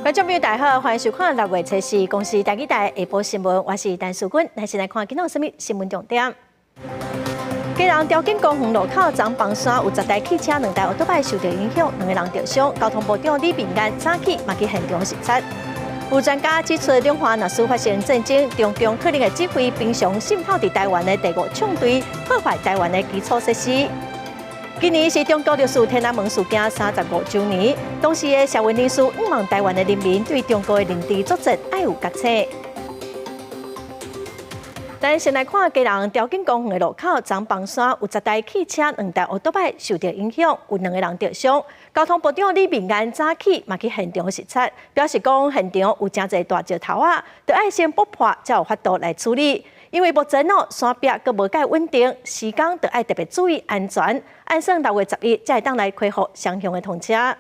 觀眾朋友大家好，歡迎收看六月初四公視台語台下晡新聞，我是陳淑君。咱先來看今仔有啥物新聞重點。基隆調景公園路口昨崩山，有10台汽車、兩台歐多拜受到影響，兩個人著傷。交通部長李明安早起嘛去現場視察。有專家指出，兩岸若是發生戰爭，中共可能會指揮平常滲透佇台灣的第五縱隊，破壞台灣的基礎設施。今年是中國六四天安門事件35週年，當時的社會人士向望台灣的人民對中國的認知作戰愛有覺醒。咱先來看基隆調景公園的路口，昨崩山有10台汽車、兩台歐多拜受到影響，有兩個人著傷。交通部長李明安早起嘛去現場視察，表示講現場有誠濟大石頭仔，著愛先剝破，才有法度來處理。因為目前哦山壁閣無蓋穩定，施工著愛特別注意安全。按算6月11才會當來恢復雙向的通車。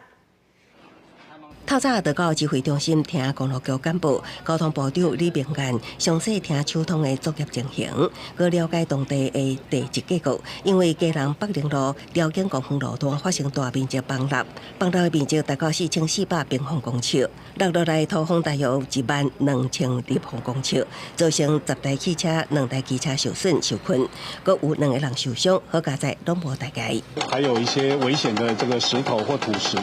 透早就到指揮中心聽公路局幹部、交通部長李明安詳細聽搶通的作業情形，閣了解當地的地質結構。因為基隆北寧路調景公園路段發生大面積崩塌，崩塌的面積達到4400平方公尺，落落來土方大約有1萬2000立方公尺，造成10台汽車、兩台機車受損受困，閣有兩個人受傷，好佳哉攏無大礙。還有一些危險的這個石頭或土石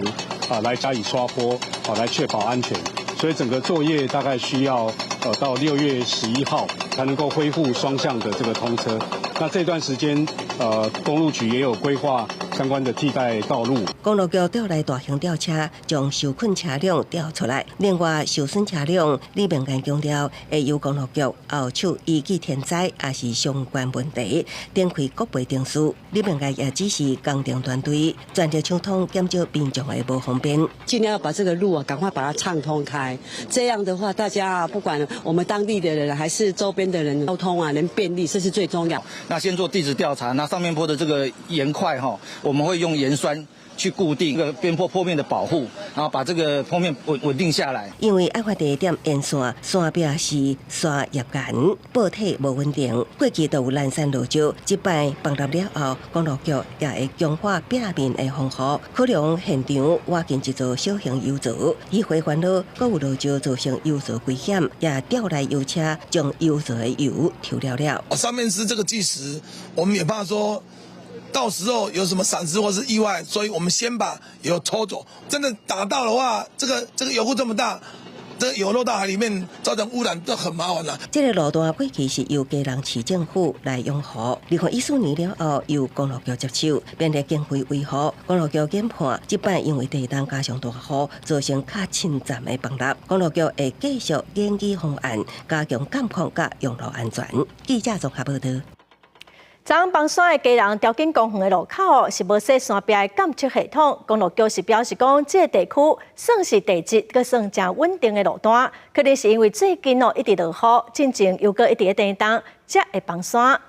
啊，來加以刷坡。好，來確保安全，所以整個作業大概需要到6月11號才能夠恢復雙向的這個通車。那這段時間，公路局也有規劃相關的替代道路。公路局調來大型吊車，將受困車輛吊出來。另外，受損車輛，李明安強調，會由公路局後手依據天災抑是相關問題，展開國賠程序。李明安也指示工程團隊全力搶通，減少民眾的無方便。盡量要把這個路啊，趕快把它暢通開。這樣的話，大家不管我們當地的人還是周邊的人，交通啊能便利，這是最重要。那先做地質調查，那上面坡的這個岩塊哈，我們會用鹽酸去固定個邊坡坡面的保護，然後把這個坡面穩穩定下來。因為案發地點沿線山壁是砂頁岩，坡體無穩定，過去都有攔山落石。這擺崩塌了後，公路局也會強化壁面的防護，可能現場挖進一座小型油槽，以回煩惱，閣有落石造成油槽危險，也調來油車將油槽的油抽了了。上面是這個巨石，我們也怕說到時候有什麼閃失或是意外，所以我們先把油抽走。真的打到的話，這個油庫這麼大，這個油漏到海裡面，造成污染都很麻煩啦。這個路段過去是由基隆市政府來養護，2014年了後由公路局接手，免得經費維護。公路局研判，這擺因為地動加上大雨，造成較深層的崩塌。公路局會繼續研擬方案，加強監控佮用路安全。記者綜合報道。昨崩山的基隆調景公園的路口是無設山壁的監測系統。公路局是表示講，這個地區算是地質閣算誠穩定的路段，可能是因為最近哦一直落雨，進前又閣一直咧地動，才會崩山。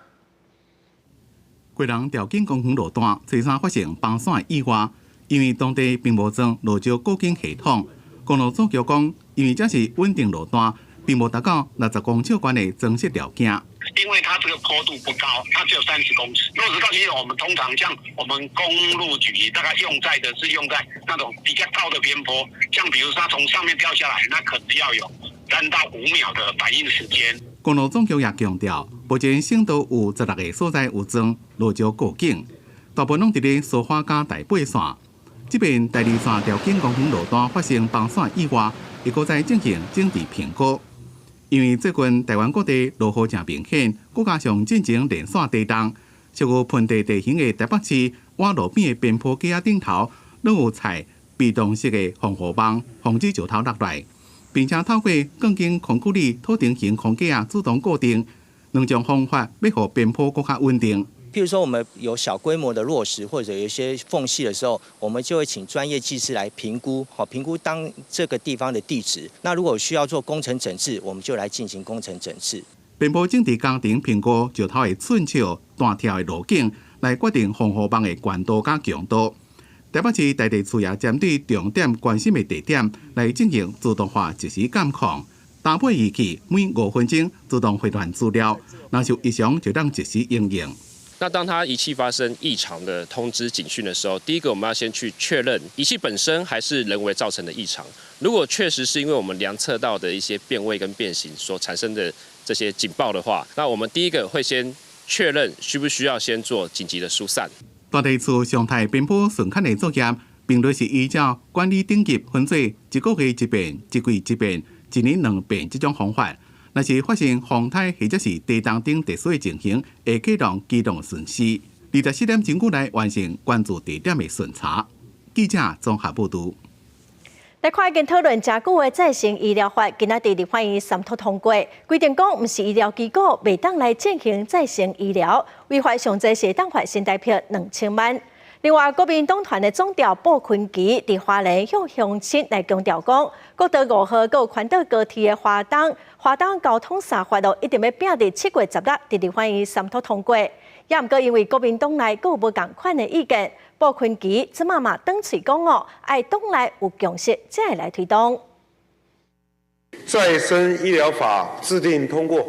基隆調景公園路段初三發生崩山的意外，因為當地並無裝落石告警系統。公路總局講，因為這是穩定路段，並無達到60公尺懸的裝設條件。因為它這個坡度不高，它只有30公尺。落石告警，我們通常像我們公路局大概用在的是用在那種比較高的邊坡，像比如說它從上面掉下來，那可能要有3到5秒的反應時間。公路總局也強調，目前省道有16個所在有裝落石告警，大部分攏佇咧蘇花佮台八線。這邊台二線調景公園路段發生崩山意外，會閣再進行整治評估。因為最近台灣各地落雨誠明顯，閣加上進前連續地動，屬於盆地地形的台北市，倚路邊的邊坡架仔頂頭，攏有採被動式的防護網，防止石頭落來，並且透過鋼筋空骨裡土定型框架自動固定，兩種方法欲予邊坡閣較穩定。譬如說，我們有小規模的落石或者有一些縫隙的時候，我們就會請專業技師來評估，好，評估當這個地方的地質。那如果需要做工程整治，我們就來進行工程整治。邊坡整治工程評估石頭的寸尺、彈跳的路徑，來決定防護網的懸度佮強度。台北市大地處也針對重點關心的地點來進行自動化即時監控，搭配儀器每5分鐘自動回傳資料，若是有異常就當即時應用。那當它儀器發生異常的通知警訊的時候，第一個我們要先去確認儀器本身還是人為造成的異常。如果確實是因為我們量測到的一些變位跟變形所產生的這些警報的話，那我們第一個會先確認需不需要先做緊急的疏散。大地處常態邊坡巡勘的作業，頻率是依照管理等級分做一個月一遍、一季一遍、一年兩遍這種方法。若是發生風颱或者是地動等特殊的情形，會啟動機動巡視。24點鐘內來完成關注地點的巡查。記者綜合報導。來看已經討論誠久的再生醫療法，今仔佇立法院三讀通過，規定講毋是醫療機構袂當來進行再生醫療，違法上濟是會當罰新台幣2000萬。另外，國民黨團的總召布坤琪佇花蓮向鄉親來強調講，國道5號閣有環島高鐵的花東交通三法路一定欲拚佇7月16佇立法院三讀通過。也毋過因為國民黨內閣有無仝款的意見，布坤琪這馬嘛轉喙講哦，愛黨內有共識才會來推動。再生醫療法制定通過。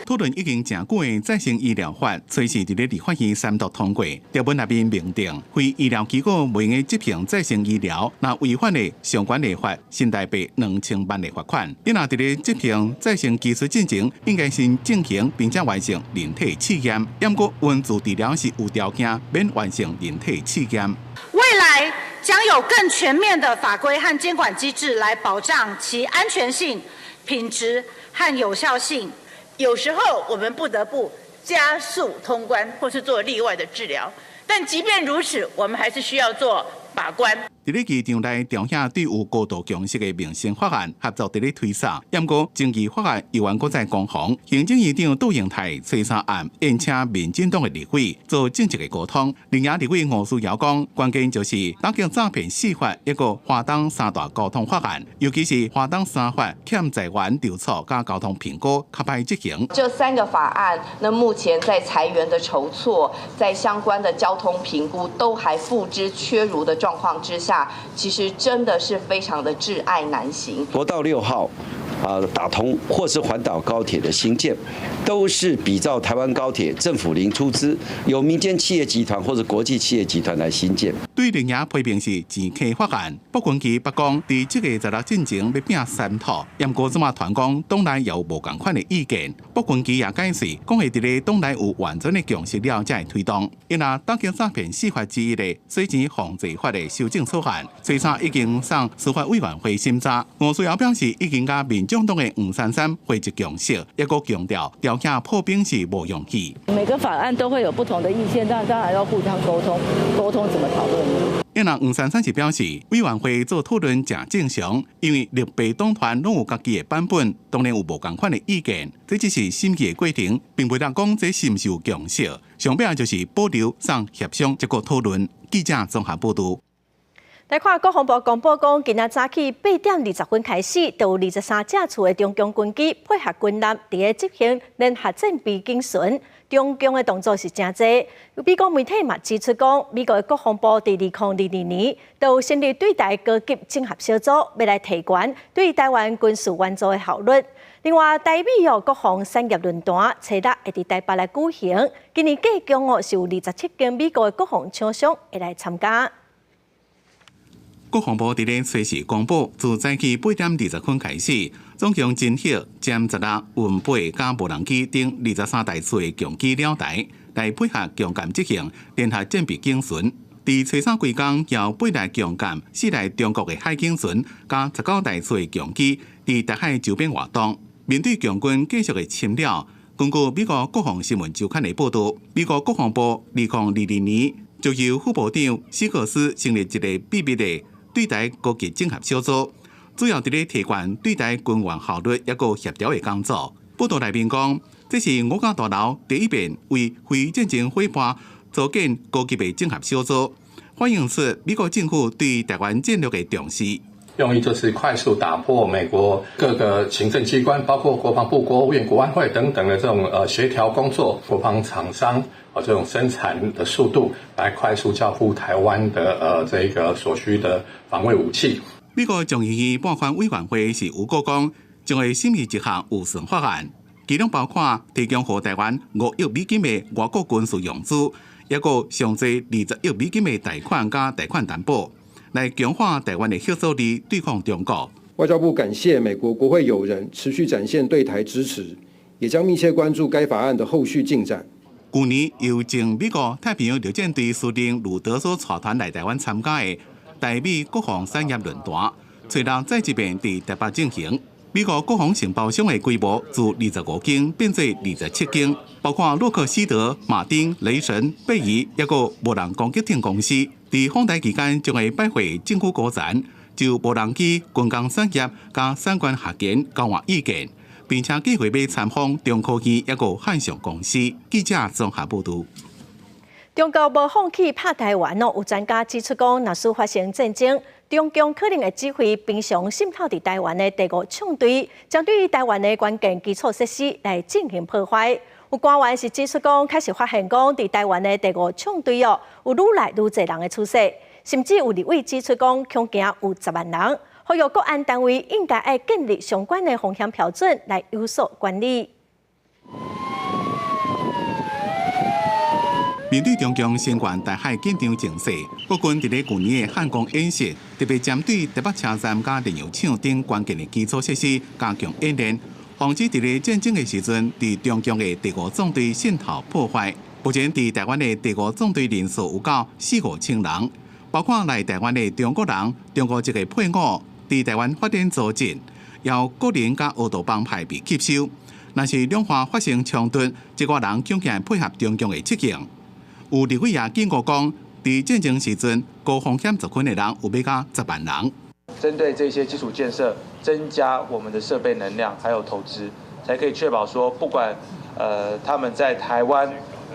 討論已經誠久的再生醫療法，隨時佇咧立法院三讀通過。條文內面明定，非醫療機構袂用執行再生醫療，若違反的相關的罰新台幣2000萬的罰款。你若佇咧執行再生技術進前，應該先進行並且完成人體試驗。毋過溫自治療是有條件免完成人體試驗。未來將有更全面的法規和監管機制來保障其安全性、品質和有效性。有時候我們不得不加速通關，或是做例外的治療。但即便如此，我們還是需要做把關。佇咧議場內，朝野對有高度共識的民生法案合作佇咧推捒，毋過爭議法案猶原閣在攻防。行政院長杜英台初三暗宴請民進黨的立委做正式的溝通。另外，立委吳思瑤講，關鍵就是打擊詐騙四法一個花東三大交通法案，尤其是花東三法欠財源籌措佮交通評估較歹執行。這三個法案，那目前在財源的籌措，在相關的交通評估都還付之闕如的狀況之下，其實真的是非常的窒礙難行。國道6號啊打通，或是環島高鐵的興建，都是比照台灣高鐵政府零出資，由民間企業集團或者國際企業集團來興建。對綠營批評是錢坑法案，布坤琪白講，佇7月16進前欲拚三讀，毋過這馬傳講黨內有無仝款的意見。布坤琪也解釋，講會佇咧黨內有完全的共識了，才會推動。因為打擊詐騙四法之一的洗錢防制法的修正草案，初三已經送司法委員會審查。吳思瑤表示，已經佮民進黨的黃珊珊匯集共識，抑閣強調，條件破冰是無容易。每個法案都會有不同的意見，但當然要互相溝通，溝通怎麼討論。因為黃珊珊是表示，委員會做討論誠正常，因為綠白黨團攏有家己的版本，當然有無仝款的意見。這只是審議的過程，並袂當講這是毋是有共識。上尾就是保留送協商這個討論。記者綜合報導。來看國防部公布講，今仔早起8點20分開始，就有23架次的中共軍機配合軍艦佇咧執行聯合戰備警巡。中共的動作是誠濟。美國媒體嘛指出講，美國的國防部佇2022年就成立對台高級整合小組，欲來提懸對台灣軍事援助的效率。另外，台美哦國防產業論壇初六會佇台北來舉行，今年計共哦是有27間美國的國防廠商會來參加。國防部佇咧初四公布，自早起8點20分開始，總共偵測殲十六、運八佮無人機等23台次的共機繞台，來配合共艦執行聯合戰備警巡。佇初三規工，由八台共艦、四台中國的海警船，佮19台次的共機，佇台海周邊活動。面對共軍繼續的侵擾，根據美國國防新聞週刊的報導，美國國防部2022年就由副部長史克斯成立一個秘密的對台高級整合小組，主要佇咧提懸對台軍援效率抑閣協調的工作。報道內面講，這是五角大樓第一遍為非戰爭夥伴組建高級的整合小組，反映出美國政府對台灣戰略的重視。用意就是快速打破美國各個行政機關，包括國防部、國務院、國安會等等的這種協調工作，國防廠商啊這種生產的速度，來快速交付台灣的這個所需的防衛武器。美國眾議院撥款委員會是預告講，將會審議一項預算法案，其中包括提供予台灣5億美金的外國軍事融資，抑閣上濟20億美金的貸款佮貸款擔保，來強化台灣的嚇阻力，對抗中國。外交部感謝美國國會友人持續展現對台支持，也將密切關注該法案的後續進展。去年由前美國太平洋陸戰隊司令魯德所帶團來台灣參加的台美國防產業論壇，隨後再一遍佇台北進行。美國國防承包商的規模自25間變做27間，包括洛克希德、馬丁、雷神、貝爾，抑閣無人攻擊艇公司。佇訪台期間將會拜會政府高層，就無人機、軍工產業佮產官學研交換意見，並且計劃欲參訪中科院抑閣漢翔公司。記者綜合報導。中國無放棄拍台灣哦，有專家指出講，若是發生戰爭，中共可能會指揮平常滲透佇台灣的第五縱隊，針對台灣的關鍵基礎設施來進行破壞。有官員是指出講，確實發現講，佇台灣的第五縱隊哦，有愈來愈濟人的出現，甚至有立委指出講，恐驚有10萬人。呼籲國安單位應該愛建立相關的風險標準來有所管理。面對中共聲援台海緊張情勢，國軍佇咧舊年的漢光演習，特別針對台北車站佮煉油廠等關鍵的基礎設施加強演練，防止佇咧戰爭的時陣，佇中共的第五縱隊滲透破壞。目前佇台灣的第五縱隊人數有到四五千人，包括來台灣的中國人、中國籍的配偶，佇台灣發展組織，由國人佮烏道幫派被吸收。若是兩岸發生衝突，這寡人恐驚配合中共的策應。有立委也警告講，佇戰爭時陣，高風險族群的人有欲到10萬人。針對這些基礎建設，增加我們的設備能量，還有投資，才可以確保說，不管他們在台灣，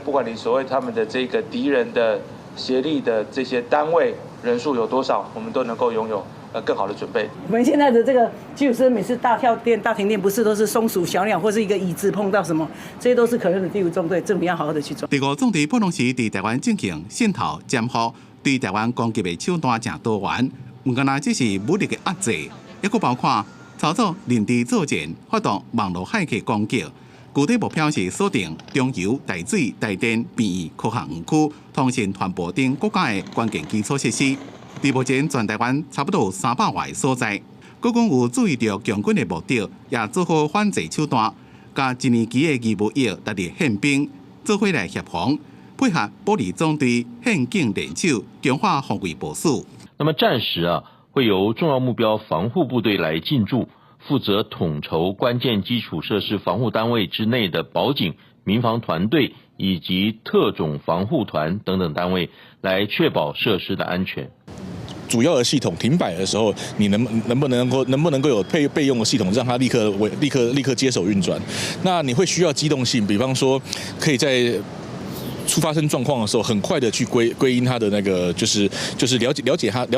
不管你所謂他們的這個敵人的協力的這些單位人數有多少，我們都能夠擁有更好的準備。我們現在的這個基礎設施，每次大跳電、大停電，不是都是松鼠、小鳥或是一個椅子碰到什麼，這些都是可能的第五縱隊，政府要好好的去做。第五縱隊普通時佇台灣進行滲透、潛伏，對台灣攻擊的手段誠多元，毋干焦只是武力的壓制，抑閣包括操作認知作戰、發動網路駭客攻擊。具體目標是鎖定中油、台水、台電、病院、科學園區、通訊傳播等國家的關鍵基礎設施。佇目前全台灣差不多有300外个所在，國軍有注意著共軍的目的，也做好反制手段，共一年期的義務役納入憲兵，做伙來協防，配合保衛總隊憲警聯手，強化防衛部署。那麼戰時啊，會由重要目標防護部隊來進駐，負責統籌關鍵基礎設施防護單位之內的保警、民防團隊以及特種防護團等等單位，來確保設施的安全。主要的系統停擺的時候，你能不能夠有備用的系統，讓它立刻接手運轉？那你會需要機動性，比方說可以在出發生狀況的時候，很快的去歸因它的那個，就是了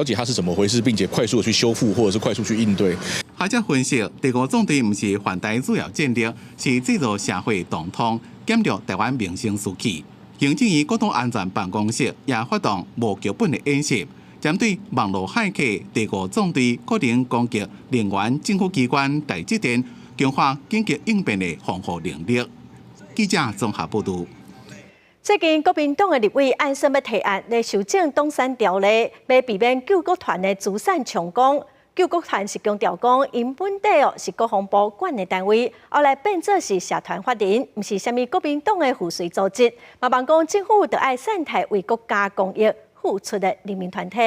解它是怎麼回事，並且快速的去修復，或者是快速去應對。學者分析，第五縱隊毋是犯台主要戰力，是製造社會動盪、減弱台灣民生士氣。行政院國土安全辦公室也發動無腳本的演習。針對網路駭客第五縱隊可能攻擊能源、政府機關、台積電，強化緊急應變的防護能力。記者綜合報導。最近國民黨的立委按算欲提案來修正黨產條例，欲避免救國團的資產充公。救國團是強調講，𪜶本底哦是國防部管的單位，後來變做是社團法人，毋是啥物國民黨的附隨組織。嘛望講政府著愛善待為國家公益付出的人民團體。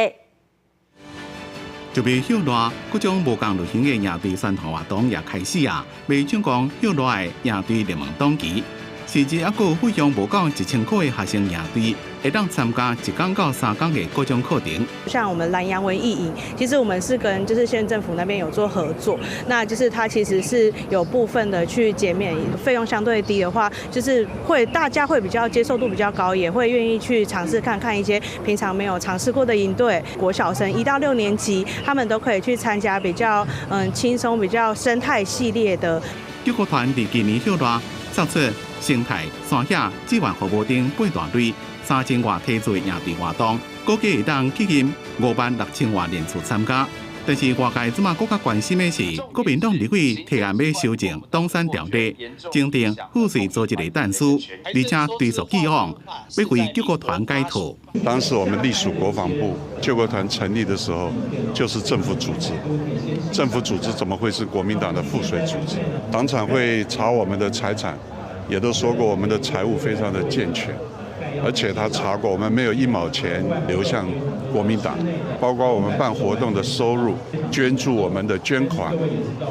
就欲歇熱，各種無仝類型的營隊宣傳活動也開始啊！欲搶攻歇熱的營隊熱門檔期，甚至猶閣有費用無到1000塊的學生營隊，會當參加一工到3工的各種課程。像我們南洋文藝營，其實我們是跟就是縣政府那邊有做合作，那就是它其實是有部分的去減免費用相對低的話，就是會大家會比較接受度比較高，也會願意去嘗試看看一些平常沒有嘗試過的營隊。國小生1到6年級，他們都可以去參加比較輕鬆、比較生態系列的。救國團佇今年歇熱，作出生態、山野、志願服務等八大類3000外梯次的營隊活動，估計會當吸引5萬6千外人次參加。但是外界這馬閣較關心的是，國民黨立委提案欲修正黨產條例，增訂賦稅組織的但書，而且追溯既往，欲為救國團解套。當時我們隸屬國防部，救國團成立的時候就是政府組織，政府組織怎麼會是國民黨的附隨組織？黨產會查我們的財產，也都說過我們的財務非常的健全，而且他查過我們沒有一毛錢流向國民黨，包括我們辦活動的收入、捐助我們的捐款，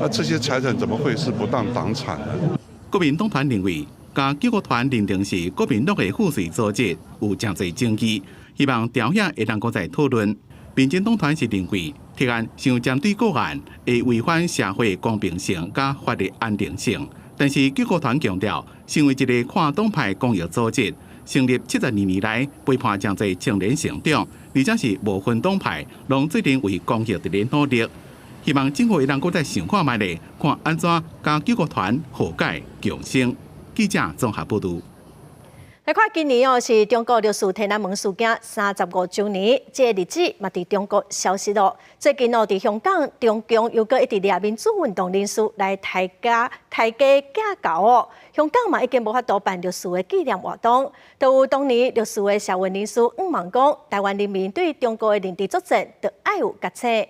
那這些財產怎麼會是不當黨產呢？國民黨團認為，共救國團認定是國民黨的附隨組織，有誠濟爭議，希望朝野會當閣再討論。民進黨團是認為提案傷針對個案，會違反社會公平性佮法律安定性。但是救國團強調，身為一个跨黨派公益組織，成立72年來陪伴誠濟青年成長，而且是無分黨派，攏做陣為公益佇咧努力。希望政府會當閣再想看覓咧，看按怎共救國團和解共生。記者綜合報導。來看今年哦，是中國六四天安門事件35週年，這个日子嘛佇中國消失囉。最近哦，佇香港，中共又閣一直掠民主運動人士來刣家刣雞寄猴哦。香港嘛已經無法度辦六四的紀念活動，都有當年六四的社運人士向望講，台灣人民對中國的認知作戰，著愛有覺醒。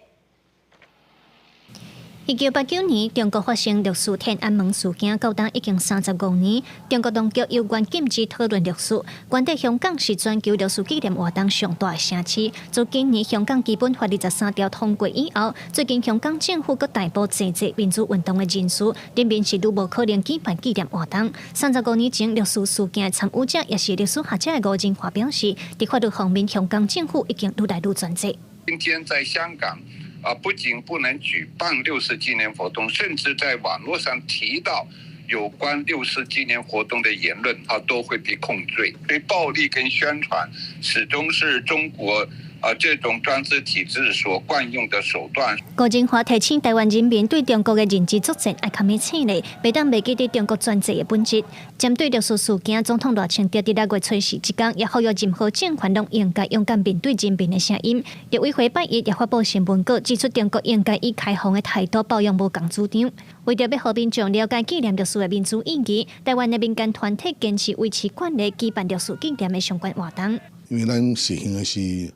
1989年，中國發生六四天安門事件，到今已經35年。中國當局猶原禁止討論六四，關閉香港是全球六四紀念活動上大的城市。自今年香港基本法23條通過以後，最近香港政府閣逮捕濟濟民主運動的人士，人民是愈無可能舉辦紀念活動。35年前六四事件的參與者，也是歷史學者的吳仁華表示，佇法律方面，香港政府已經愈來愈專制。今天在香港，啊，不僅不能舉辦六四紀念活動，甚至在網絡上提到有關六四紀念活動的言論，啊，都會被控罪。所以暴力跟宣傳始終是中國啊這種專制體制所慣用的手段。吳仁華提醒台灣人民對中國的認知作戰愛較明醒咧，袂當袂記得中國專制的本質。針對六四事件，總統賴清德佇6月初四這工，也呼籲任何政權攏應該勇敢面對人民的聲音。陸委會拜一也發布新聞稿，指出中國應該以開放的態度包容無仝主張。為著欲予民眾了解紀念六四的民主意義，台灣的民間團體堅持維持慣例舉辦六四紀念的相關活動。因為咱實行的是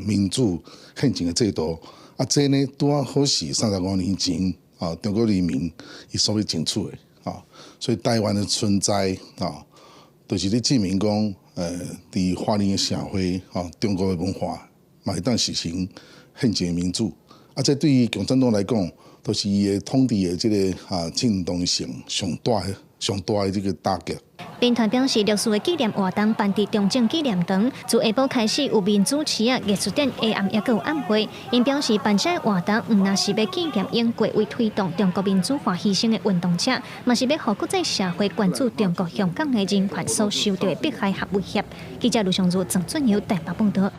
民主憲政的制度，啊，這呢拄仔好是35年前啊，中國人民伊所欲爭取的啊，所以台灣的存在啊，就是咧證明講，佇華人的社會啊，中國的文化嘛會當實行憲政民主，啊，這對於共產黨來講，都是伊的統治的這个啊正當性上大上大的這个打擊。民團表示，六四的紀念活動辦佇中正紀念堂，自下晡開始有民主市啊藝術展，下暗猶閣有暗會。𪜶表示辦這个活動，毋但是欲紀念永過為推動中國民主化犧牲的運動者，嘛是欲予國際社會關注中國香港的人權所受著的迫害和威脅。記者盧尚如、鄭俊友台北報導。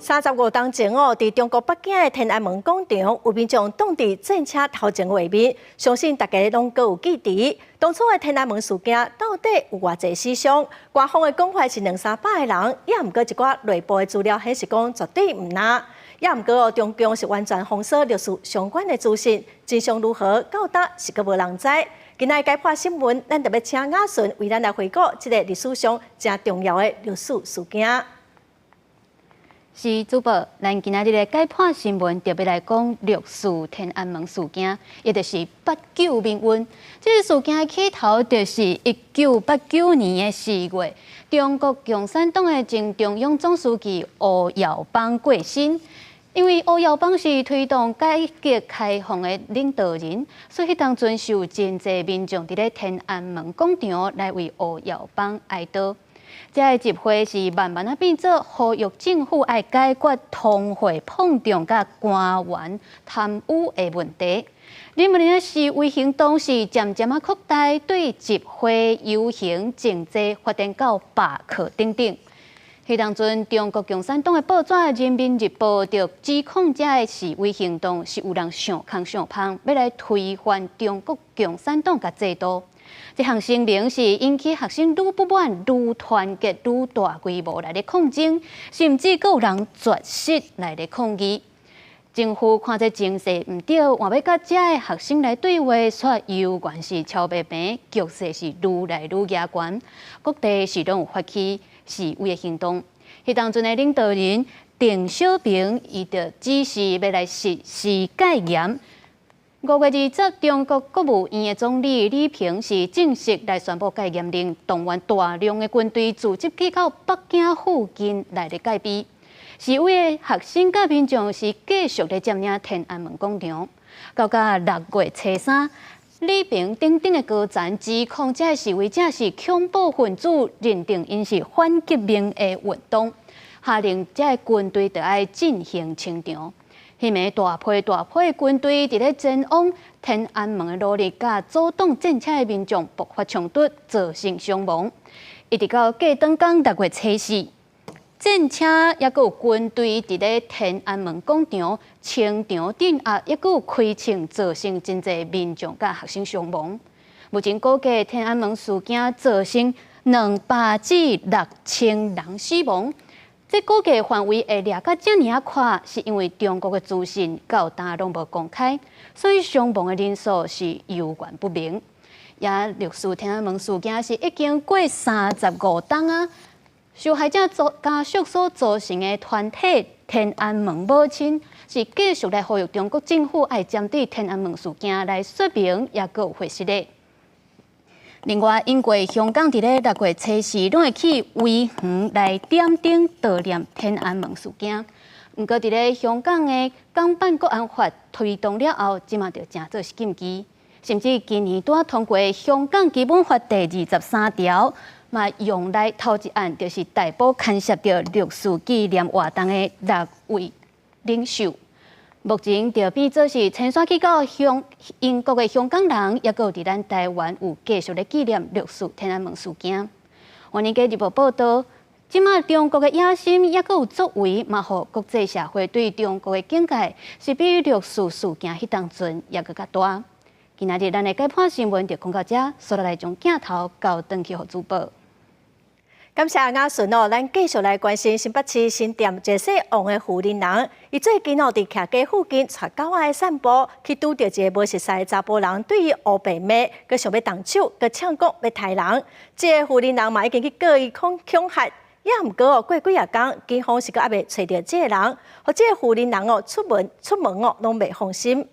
35冬前哦，佇中國北京的天安門廣場，有民眾擋佇戰車頭前畫面，相信大家攏閣有記得。當初的天安門事件到底有偌濟死傷？官方的講法是兩三百個人，也毋過一寡內部的資料顯示講絕對毋若。也毋過哦，中共是完全封鎖六四相關的資訊，真相如何，到今是閣無人知。今仔解破新聞，咱特別請雅順為咱來回顧這个歷史上誠重要的六四事件。是主播，咱今仔日的解破新聞特別來講六四天安門事件，也就是八九民運。這个事件的起頭就是1989年的4月，中國共產黨的前中央總書記胡耀邦過身。因為胡耀邦是推動改革開放的領導人，所以彼當陣是有真濟民眾佇咧天安門廣場來為胡耀邦哀悼。這个集會是慢慢仔變做呼籲政府愛解決通貨膨脹佮官員貪污的問題。人民的示威行動是漸漸仔擴大，對集會、遊行、靜坐發展到罷課等等。彼當陣，中國共產黨的報紙《人民日報》就指控這个示威行動是有人想空想芳，欲來推翻中國共產黨佮制度。這項聲明是引起學生愈不滿、愈團結、愈大規模來咧抗爭，甚至閣有人絕食來咧抗議。政府看這情勢毋對，換欲佮遮的學生來對話，卻猶原是超袂平，局勢是愈來愈嚴峻，各地是攏有發起示威的行動。彼當陣的領導人鄧小平，伊就指示欲來實施戒嚴。5月20，中國國務院的總理李鵬是正式來宣布戒嚴令，動員大量的軍隊組織去到北京附近來咧戒備。示威的學生佮民眾是繼續咧佔領天安門廣場，到甲6月初三，李鵬等等的高層指控這示威者是恐怖分子，認定𪜶是反革命的運動，下令這軍隊著愛進行清場。彼暝大批大批的軍隊佇咧前往天安門的路裡，佮阻擋戰車的民眾爆發衝突，造成傷亡。一直到過轉工6月初四，戰車抑閣有軍隊佇咧天安門廣場清場鎮壓，抑閣有開槍，造成真濟民眾佮學生傷亡。目前估計天安門事件造成200至6000人死亡。這估計範圍會掠甲遮爾仔闊，是因為中國的資訊到今攏無公開，所以傷亡的人數是猶原不明。也六四天安門事件是已經過35冬啊，受害者家屬所組成的團體天安門母親是繼續來呼籲中國政府愛針對天安門事件來說明，抑閣有解釋的。另外，英國香港佇咧6月初四，攏會去維園來點燈悼念天安門事件。毋過，佇咧香港的港版國安法推動了後，這馬就成做是禁忌，甚至今年拄仔通過《香港基本法》第23條，嘛用來頭一案就是逮捕牽涉著六四紀念活動的六位領袖。目前就變做是遷徙去到香英國的香港人，抑閣有佇咱台灣有繼續咧紀念六四天安門事件。華爾街日報報導，這馬中國的野心抑閣有作為，嘛予國際社會對中國的警戒是比六四事件彼當陣抑閣較大。今仔日咱的解判新聞就講到這，煞來將鏡頭交轉去予主播。感謝雅順哦，咱繼續來關心新北市新店一個姓王的婦人，伊最近哦佇徛家附近帶狗仔散步，去拄著一个無熟似的查埔人對伊烏白罵，閣想欲動手，閣嗆講欲刣人。這个婦人嘛已經去告伊恐恐嚇，也毋過哦過幾仔工，警方是閣猶未揣著這个人，予這个婦人哦出門出門哦攏袂放心。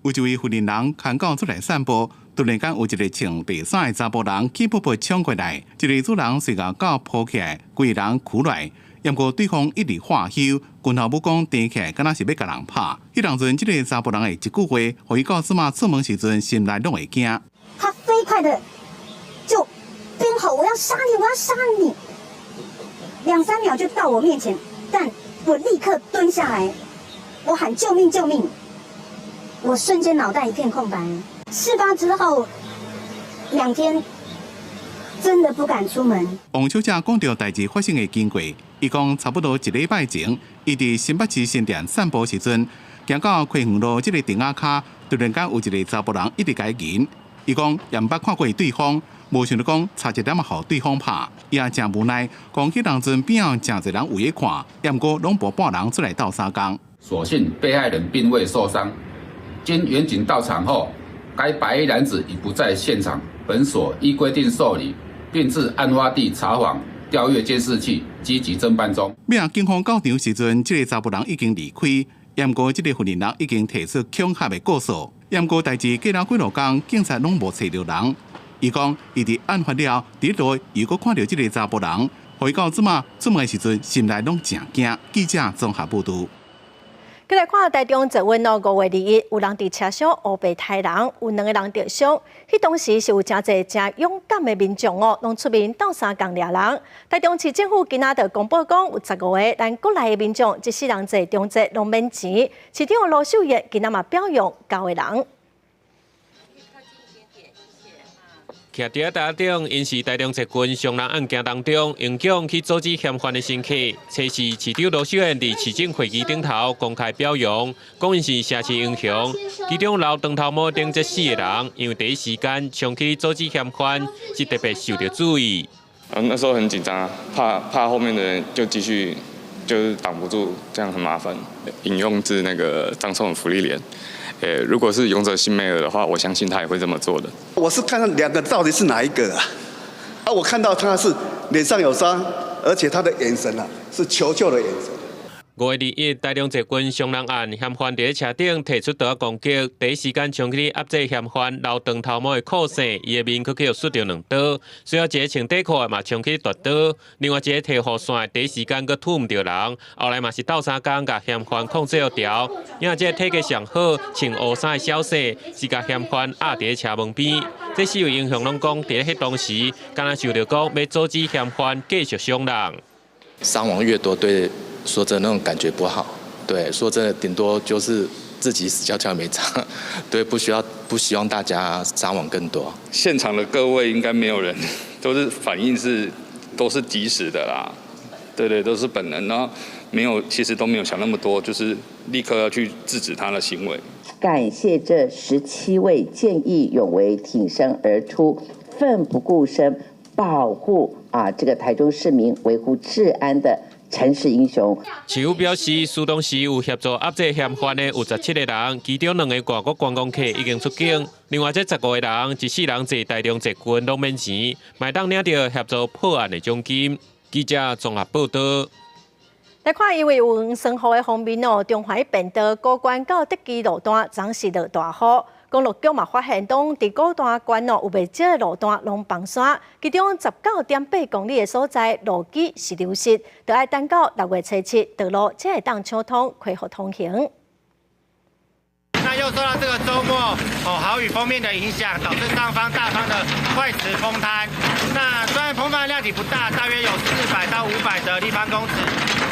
有一位婦人牽狗出來散步。突然間有一個穿白衫的查埔人氣噗噗衝過來，這个主人隨共狗抱起來，規人跍來，毋過對方一直喝囂，拳頭武功提起來，敢若是欲共人拍。彼當陣，這个查埔人的一句話，予伊到這馬出門時陣心內攏會驚。他飛快的就邊吼，我要殺你，我要殺你，兩三秒就到我面前，但我立刻蹲下來，我喊救命救命，我瞬間腦袋一片空白。事發之後2天，真的不敢出門。王小姐講著代誌發生的經過，伊講差不多一禮拜前，伊佇新北市新店散步時陣，行到葵園路這个亭仔跤，突然間有一個查埔人一直共伊迎。伊講也毋捌看過對方，無想著講差一點仔予對方拍，伊也誠無奈，講彼當陣邊仔誠濟人圍咧看，也毋過攏無半人出來鬥相共。所幸被害人並未受傷，經員警到場後，該白衣男子已不在現場，本所依規定受理，並至案發地查訪、調閱監視器，積極偵辦中。尾仔警方到場時陣，這个查埔人已經離開，毋過這个婦人已經提出恐嚇的告訴。毋過代誌過了幾落工，警察攏無揣著人。伊講，伊佇案發了，佇路又閣看著這个查埔人，予伊到這馬出門時陣，心內攏誠驚。記者綜合報導。閣來看台中捷運哦，5月21，有人佇車廂烏白刣人，有兩個人著傷。彼當時是有誠濟誠勇敢的民眾哦，攏出面鬥相共掠人。台中市政府今仔就公布講，有15個咱國內的民眾，這世人坐中捷攏免錢。市長盧秀燕今仔嘛表揚九個人。徛佇台頂，𪜶是台中捷運傷人案件當中，英勇去阻止嫌犯的乘客。初四市長盧秀燕佇市政會議頂頭公開表揚，講𪜶是城市英雄。其中留長頭毛頂這四个人，因為第一時間衝去阻止嫌犯，是特別受著注意。嗯，那時候很緊張啊，怕怕後面的人就繼續就是擋不住，這樣很麻煩。引用自那個張頌芙莉蓮。如果是勇者辛梅爾的話，我相信他也會這麼做的。我是看兩個到底是哪一個啊？啊，我看到他是臉上有傷，而且他的眼神啊是求救的眼神。5月21，台中捷運傷人案，嫌犯佇咧車頂提出刀攻擊，第一時間衝去壓制嫌犯留長頭毛的柯姓，伊的面閣去予挲著兩刀，隨後一个穿短褲的嘛衝去奪刀，另外一个提雨傘第一時間閣揬毋著人，後來嘛是鬥相共共嫌犯控制牢，因為這個體格上好，穿烏衫的小姓是共嫌犯壓佇咧車門邊，這四位英雄攏講佇咧彼當時，敢若想著講欲阻止嫌犯繼續傷人。傷亡越多，對。說真的，那種感覺不好。對，說真的，頂多就是自己死翹翹沒差。對，不需要，不希望大家傷亡更多。現場的各位應該沒有人，都是反應是都是及時的啦。對對，都是本能，然後沒有，其實都沒有想那麼多，就是立刻要去制止他的行為。感謝這17位見義勇為、挺身而出、奮不顧身保護啊這個台中市民、維護治安的城市英雄。市府表示，出動時有協助壓制嫌犯的有17個人，其中兩个外國觀光客已經出境，另外這15個人一世人坐台中捷運攏免錢，嘛會當領著協助破案的獎金。記者綜合報導。來看，因為有霜雨的鋒面哦，中環便道高關到德基路段昨是落大雨。公路局嘛發現，當佇古大關哦有袂少的路段攏崩山，其中19.8公里的所在路基是流失，著愛等到6月初7道路才會當搶通恢復通行。那又受到這個週末哦豪雨鋒面的影響，導致上方大方的塊石崩坍。那雖然崩坍量體不大，大約有400到500的立方公尺，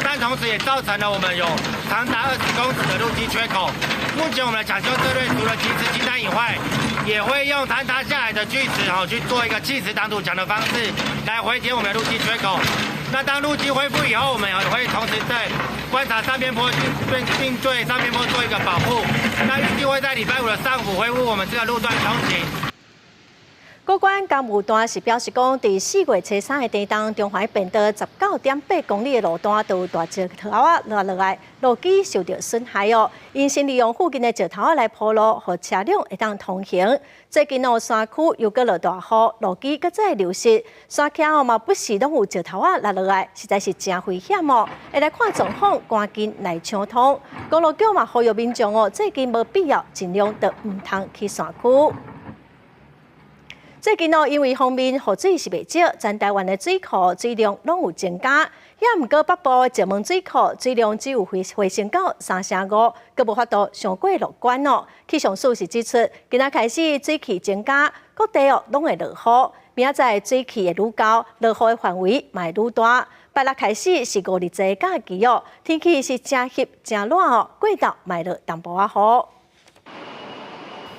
但同時也造成了我們有長達20公尺的路基缺口。目前我們的搶修策略，除了及時清單以外，也會用坍塌下來的巨石吼去做一個砌石擋土牆的方式，來回填我們的路基缺口。那當路基恢復以後，我們也會同時在觀察上邊坡，並對上邊坡做一個保護。那預計會在禮拜五的上午恢復我們這個路段通行。高關工務段是表示講，佇4月初3的天當，中環便道19.8公里的路段都有大石頭仔落落來，路基受著損害哦。𪜶先利用附近的石頭仔來鋪路，予車輛會當通行。最近哦，山區又閣落大雨，路基閣再流失，山徛哦嘛不時攏有石頭仔落落來，實在是誠危險哦。會來看狀況，趕緊來搶通。公路局嘛呼籲民眾哦，最近無必要，盡量就毋通去山區。最近哦，因為鋒面雨水是袂少，全台灣的水庫水量攏有增加。也毋過北部的石門水庫水量只有回回升到3成5，閣無法度傷過樂觀哦。氣象署是指出，今仔開始水汽增加，各地哦攏會落雨。明仔載水汽會愈厚，落雨的範圍嘛會愈大。拜六開始是五日節假期哦，天氣是誠翕誠熱哦，過晝嘛會落淡薄仔雨。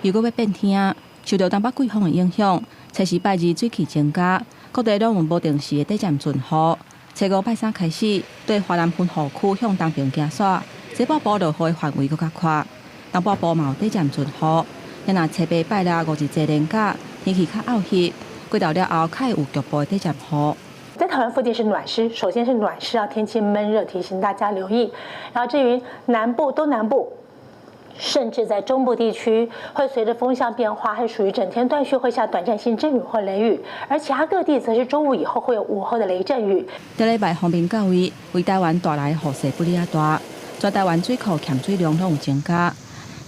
又閣欲變天，受著東北季風的影響，初四拜二水汽增加，各地攏有無定時的短暫陣雨。初五拜三開始，對華南分雨區向東邊行徙，西北部落雨的範圍閣較闊，東北部嘛有短暫陣雨。若初八拜六五日節連假，天氣較漚熱，過晝了後較會有局部的短暫雨。在台灣附近是暖濕，首先是暖濕啊，天氣悶熱，提醒大家留意。然後至於南部、東南部，甚至在中部地區，會隨着風向變化，還屬於整天斷續會下短暫性陣雨或雷雨。而其他各地則是中午以後會有午後的雷陣雨。這禮拜鋒面到位，為台灣帶來雨勢不哩仔大，全台灣水庫欠水量攏有增加。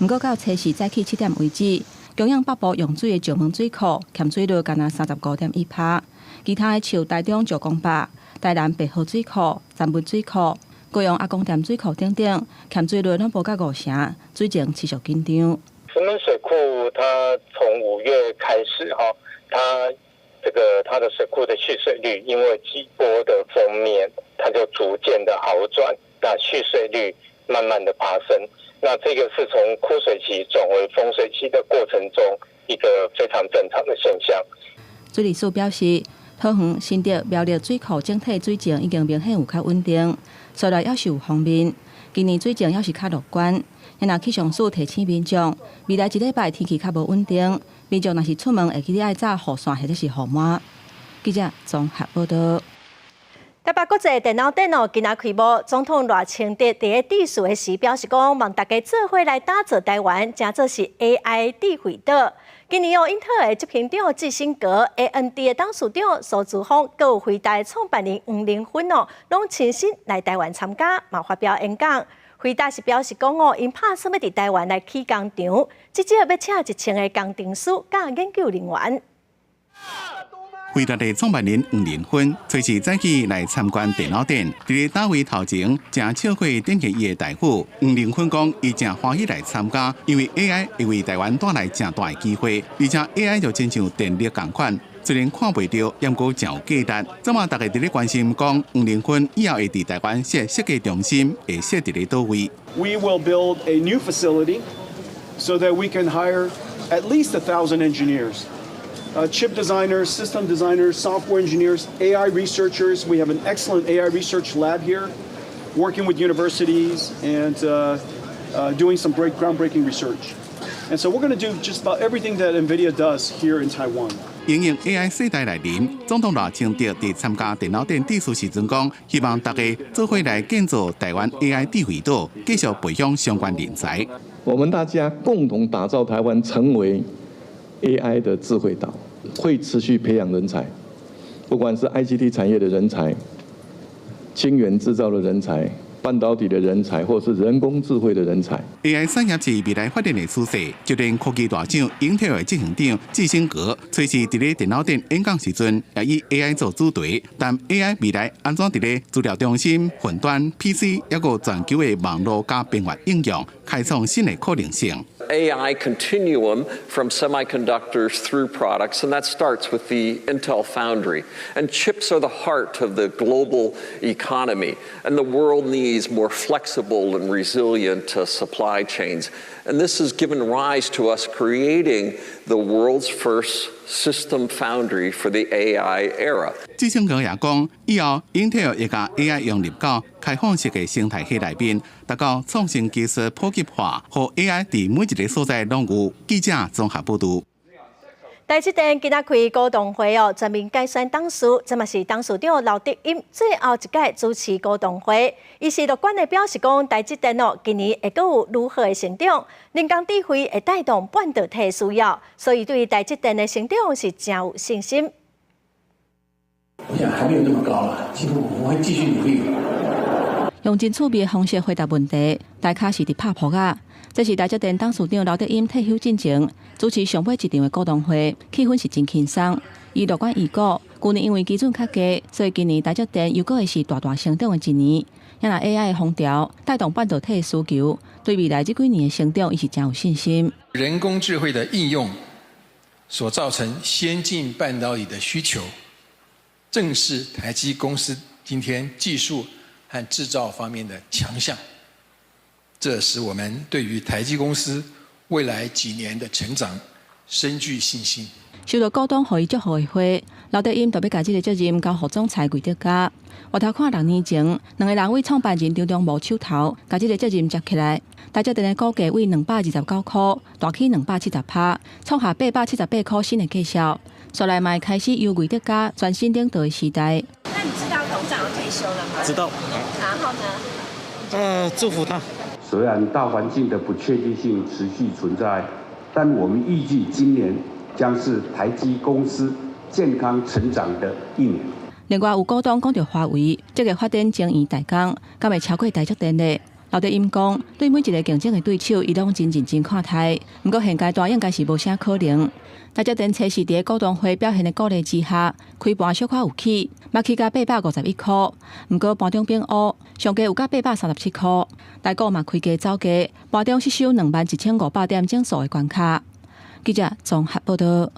毋過到初四早起7點為止，供應北部用水的石門水庫欠水率干焦35.1%，其他的像台中石公壩、台南白河水庫、三文水庫、高雄阿公店水庫等等，欠水率攏無到5成，水情持續緊張。石門水庫它從5月開始哈，它這個它的水庫的蓄水率，因為幾波的鋒面，它就逐漸的好轉，那蓄水率慢慢的爬升。那這個是從枯水期轉為豐水期的過程中一個非常正常的現象。水利署表示，桃園、新竹、苗栗水庫整體水情已經明顯有較穩定，所來猶是有鋒面。今年水情猶是較樂觀。若氣象署提醒民眾，未來一禮拜天氣較無穩定，民眾若是出門會記得愛紮雨傘或者是雨帽。記者綜合報道。台北國際電腦展哦，今仔開幕，總統賴清德佇咧致辭的時表示講，望大家做伙來打造台灣，成做是 AI 智慧島。今年哦，英特爾的執行長基辛格、AMD 的董事長蘇姿豐，閣有輝達創辦人黃仁勳哦，攏親身來台灣參加，嘛發表演講。輝達是表示講哦，𪜶拍算欲佇台灣來起工廠，至少欲請1000個工程師佮研究人員。輝達的創辦人黃仁勳，隨時早起來參觀電腦展，佇咧大位頭前，誠笑過展現伊的大富。黃仁勳講，伊誠歡喜來參加，因為 AI 會為台灣帶來誠大的機會，而且 AI 就親像電力仝款，雖然看袂著，猶閣誠有價值。這馬大家佇咧關心講，黃仁勳以後會佇台灣設設計中心，會設佇咧佗位。 We will build a new facility so that we can hire at least 1,000 engineers. Chip designers, system designers, software engineers, AI researchers. We have an excellent AI research lab here, working with universities and doing some groundbreaking research. And so we're going to do just about everything that NVIDIA does here in Taiwan. 因應 AI 世代來臨，總統賴清德佇參加電腦展致辭時陣講，希望大家做伙來建造台灣 AI 智慧島，繼續培養相關人才。我們大家共同打造台灣成為 AI 的智慧島，會持續培養人才，不管是 ICT 產業的人才、晶圓製造的人才、半導體的人才，或是人工智慧的人才。 AI 產業是未來發展的趨勢，就連科技大廠英特爾執行長基辛格，隨時佇咧電腦展演講時陣，也以 AI 做主題，談 AI 未來按怎佇咧資料中心、雲端、PC，抑閣全球的網路佮邊緣應用，開創新的可能性。 AI continuum from semiconductors through products, and that starts with the Intel Foundry. And chips are the heart of the global economy, and the world needs more flexible and resilient supply chains. And this has given rise to us creating the world's first system foundry for the AI era. 基辛格也講，以後英特爾會共 AI 融入到開放式的生態系內面，達到創新技術普及化，予 AI 佇每一个所在攏有。記者綜合報導。台積電今仔開股東會哦，全面改選董事，這嘛是董事長劉德音最後一屆主持股東會。伊是樂觀的表示講，台積電哦，今年會閣有愈好的成長，人工智慧會帶動半導體需要，所以對台積電的成長是誠有信心。我想還沒有那麼高了，幾乎我會繼續努力。用真趣味的方式回答問題，大卡是佇拍撲仔。這是台積電董事長劉德音退休進前主持上尾一場的股東會，氣氛是真輕鬆。伊樂觀預估，舊年因為基準較低，所以今年台積電又閣會是大大成長的一年。若 AI 的風潮帶動半導體的需求，對未來這幾年的成長，伊是誠有信心。人工智慧的應用所造成先進半導體的需求，正是台積公司今天技術和製造方面的強項。這使我們對於台積公司未來幾年的成長深具信心。收到股東予伊祝賀的花，劉德音特別共這个責任交予總裁魏哲家。回頭看6年前，兩个人為創辦人張忠謀手頭，共這个責任接起來。台積電的股價為229塊，大起270%，創下878塊新的績效。紲來嘛開始由魏哲家全新領導的時代。那你知道董事長要退休了嗎？知道。然後呢？祝福他。雖然大環境的不確定性持續存在，但我們預計今年將是台積公司健康成長的一年。另外有股東講著華為，這个發展晶圓代工，敢會超過台積電呢？劉德音講，對每一个競爭的對手，伊攏真認真看待。毋過現階段應該是無啥可能。台積電測試佇股東會表現的鼓勵之下，開盤小可有起，嘛起到851塊。毋過盤中變烏，上低有到837塊。台股嘛開低走低，盤中失守21,500點整數的關卡。記者綜合報導。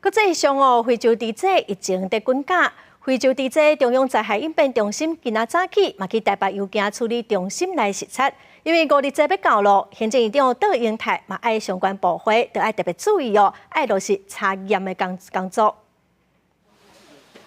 國際上哦，非洲豬瘟疫情佇滾絞，非洲豬瘟中央災害應變中心今仔早起嘛去台北郵件處理中心來視察，因為五日節欲到囉，行政院長卓榮泰嘛愛相關部會都愛特別注意哦，愛落實查驗的工作。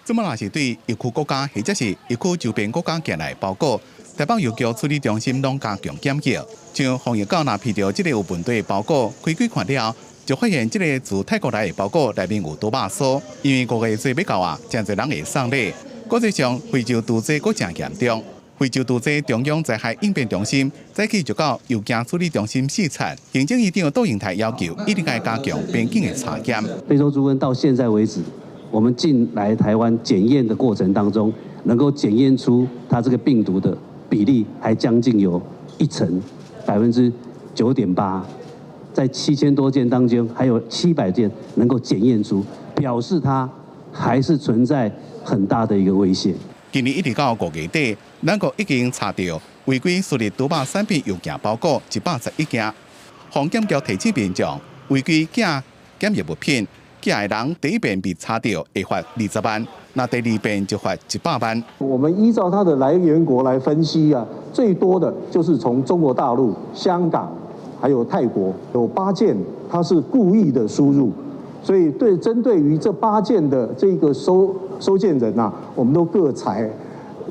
這馬若是對疫區國家或者是疫區周邊國家寄來包裹，台北郵局處理中心攏加強檢疫。像防疫狗若批著這个有問題的包裹，開開看了後，就發現這个自泰國來的包裹內面有毒肉酥。因為五月底欲到啊，誠濟人會送禮。國際上非洲毒災閣誠嚴重，非洲毒災中央災害應變中心早起就到郵件處理中心視察，行政院長杜英台要求一定愛加強邊境的查檢。非洲豬瘟到現在為止，我們進來台灣檢驗的過程當中，能夠檢驗出它這個病毒的比例還將近有一成，9.8%，在7000多件當中，還有700件能夠檢驗出，表示它還是存在很大的一個威脅。今年一直到5月底，咱國已經查著違規輸入毒肉產品郵件包裹111件。防檢局提醒民眾，違規寄檢疫物品寄的人，第一遍被查著會罰20萬，若第二遍就罰100萬。我們依照它的來源國來分析啊，最多的就是從中國大陸、香港，還有泰國，有八件它是故意的輸入，所以對針對於這八件的這個收件人啊，我們都各裁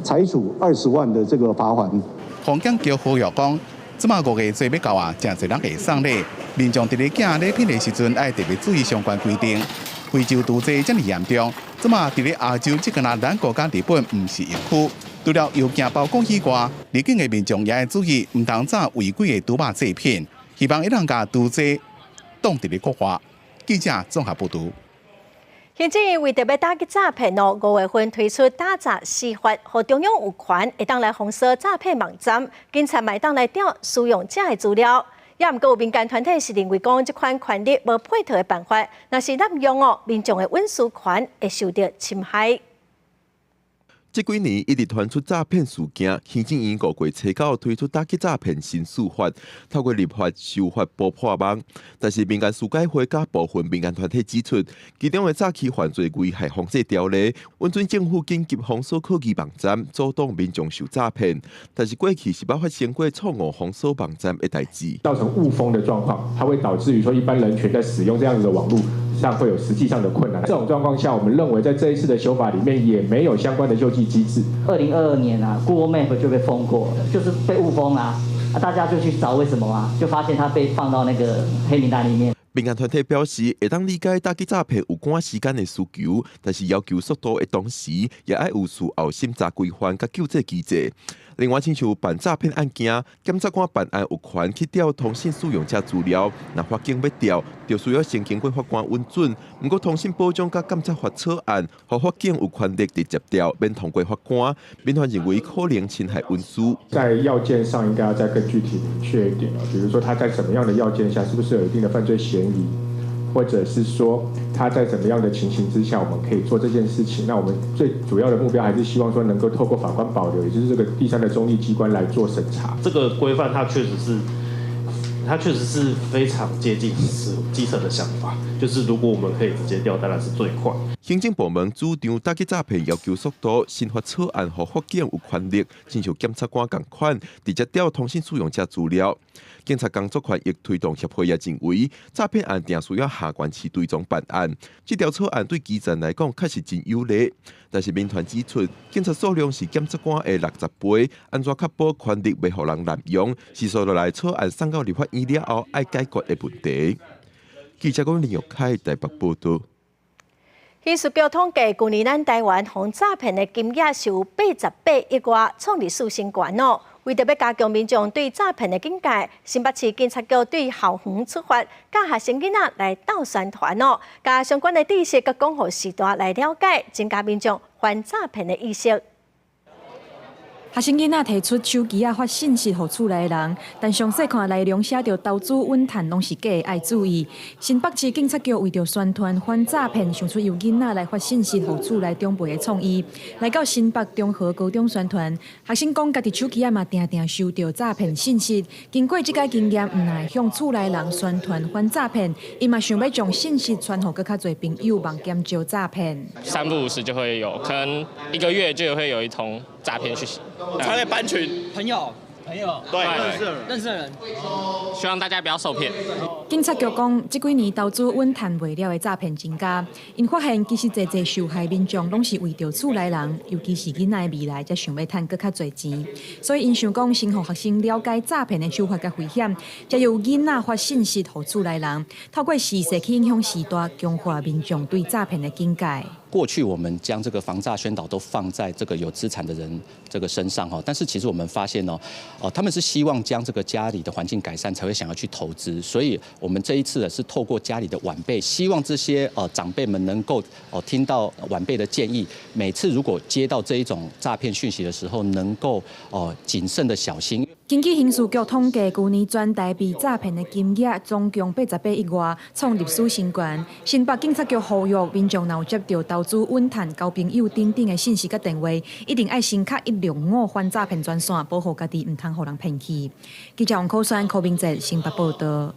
處20萬的這個罰鍰。防檢局呼籲講，這馬五月底欲到啊，誠濟人會送禮，民眾佇咧寄禮品的時陣，愛特別注意相關規定。非洲毒災遮爾嚴重，這馬佇咧亞洲，這個若咱國佮日本毋是疫區，除了郵件包裹以外，入境的民眾也愛注意，毋通紮違規的毒肉製品，希望會當共毒災擋佇咧國外。記者綜合報導。行政院為著欲打擊詐騙哦，5月份推出打詐四法，予中央有權會當來封鎖詐騙網站，警察嘛會當來調使用者的資料。也毋過有民間團體是認為講，這款權力無配套的辦法，若是濫用哦，民眾的隱私權會受著侵害。這幾年一直傳出詐騙事件，行政院5月初九推出打擊詐騙新四法，透過立法修法補破網。但是民間司改會佮部分民間團體指出，其中的詐欺犯罪危害防制條例，允准政府緊急封鎖可疑網站，阻擋民眾受詐騙。但是過去是捌發生過錯誤封鎖網站的代誌，造成誤封的狀況，它會導致於說一般人權在使用這樣子的網路上會有實際上的困難。這種狀況下，我們認為在這一次的修法裡面也沒有相關的救濟機制。2022年啊，Google Map 就被封過，就是被誤封啊，啊，大家就去找為什麼啊，就發現它被放到那個黑名單裡面。民間團體表示，會當理解打擊詐騙有趕時間的需求，但是要求速度的同時，也愛有事後審查規範佮救濟機制。另外，親像辦詐騙案件，檢察官辦案有權去調通信使用者資料，若法警欲調，就需要先經過法官允准。毋過，通信保障佮監察法草案，予法警有權力直接調，免通過法官。民團認為可能侵害隱私。在要件上應該要再更具體明確一點，比如說他在什麼樣的要件下，是不是有一定的犯罪嫌疑，或者是說他在怎麼樣的情形之下，我們可以做這件事情。那我們最主要的目標還是希望說能夠透過法官保留，也就是這個第三的中立機關來做審查。這個規範它確實是非常接近是基層的想法，就是如果我們可以直接調，當然是最快。行政部門主張打擊詐騙要求速度，新法草案予法警有權力，親像檢察官仝款，直接調通信使用者資料。警察工作權益推動協會也認為，詐騙案定需要下懸市追蹤辦案。這條草案對基層來講確實真有利，但是民團指出，警察數量是檢察官的60倍，按怎確保權力袂予人濫用，是紲落來草案送到立法院了後愛解決的問題。記者郭林玉凱台北報導。刑事局統計，舊年咱台灣予詐騙的金額是有88億外，創歷史新高哦。為著欲加強民眾對詐騙的警戒，新北市警察局對校園出發，教學生囡仔來鬥宣傳哦，共相關的知識佮講予序大來了解，增加民眾反詐騙的意識。學生囡仔提出手機仔發信息予厝內的人，但詳細看內容寫著投資穩趁攏是假的，愛注意。新北市警察局為著宣傳反詐騙，想出由囡仔來發信息予厝內長輩的創意，來到新北中和高中宣傳。學生講，家己手機仔嘛定定收著詐騙信息，經過這擺經驗，毋但會向厝內人宣傳反詐騙，伊嘛想欲將信息傳予閣較濟朋友，望減少詐騙。三不五時就會有，可能一個月就會有一通詐騙訊息。常在班群朋友，朋友，對，認識的人，認識的人，希望大家不要受騙。警察局講，這幾年投資穩趁袂了的詐騙增加，𪜶發現其實濟濟受害民眾攏是為著厝內人，尤其是囡仔的未來，才想欲趁閣較濟錢。所以𪜶想講，先予學生了解詐騙的手法佮危險，才由囡仔發信息予厝內人，透過時勢去影響時代，強化民眾對詐騙的警戒。過去我們將這個防詐宣導都放在這個有資產的人這個身上哈，但是其實我們發現哦，哦他們是希望將這個家裡的環境改善，才會想要去投資，所以我們這一次呢是透過家裡的晚輩，希望這些長輩們能夠哦聽到晚輩的建議，每次如果接到這一種詐騙訊息的時候，能夠哦謹慎的小心。根據刑事局統計，舊年全台被詐騙的金額總共88億外，創歷史新高。新北警察局呼籲民眾，若有接到投資穩趁交朋友等等的信息佮電話，一定愛先敲165反詐騙專線，保護家己，毋通予人騙去。記者王可宣、柯明哲新北報道。